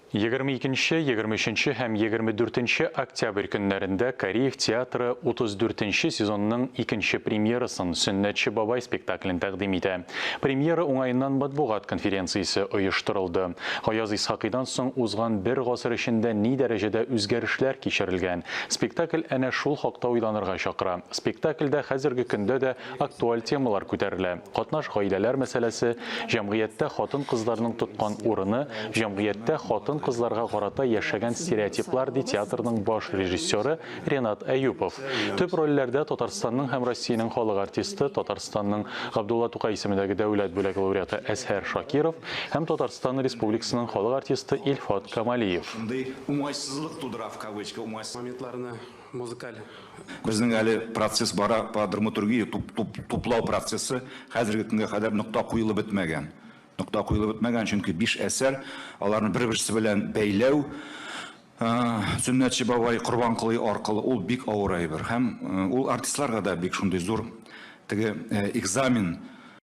22, 23 һәм 24 октябрь көннәрендә Кариев театры 34 нче сезонның икенче премьерасын, Сөннәтче бабай спектаклен тәкъдим итә. Премьера уңаеннан матбугат конференциясе оештырылды. Гаяз Исхакыйдан соң узган бер гасыр эчендә ни дәрәҗәдә үзгәрешләр кичерелгән? Спектакль әнә шул хакта уйланырга чакыра. Спектакльдә хәзерге көндә дә актуаль темалар күтәрелә. Катнаш гаиләләр мәсьәләсе, җәмгыятьтә хатын-кызларның тоткан урыны, җәмгыятьтә хатын-кызларга карата яшәгән стереотиплар, ди театрның баш режиссеры Ренат Әюпов. Төп рольләрдә Татарстанның һәм Россиянең халык артисты, Татарстанның Габдулла Тукай исемендәге дәүләт бүләге лауреаты Әзһәр Шакиров һәм Татарстан Республикасының халык артисты Илфат Камалиев. Шундый уңайсызлык тудыра, в кавычка, уңайсыз. Моментларны музыкаль. Безнең әле процесс бара по драматургия, туплау процессы хәзерге көнгә кадәр нокта куелып бетмәгән. Нокта куелып бетмәгән, чөнки биш әсәр, аларны бер-берсе белән бәйләү, Сөннәтче бабай, Корбанколый аркылы, ул бик авыр әйбер. Һәм ул артистларга да бик шундый зур теге экзамен.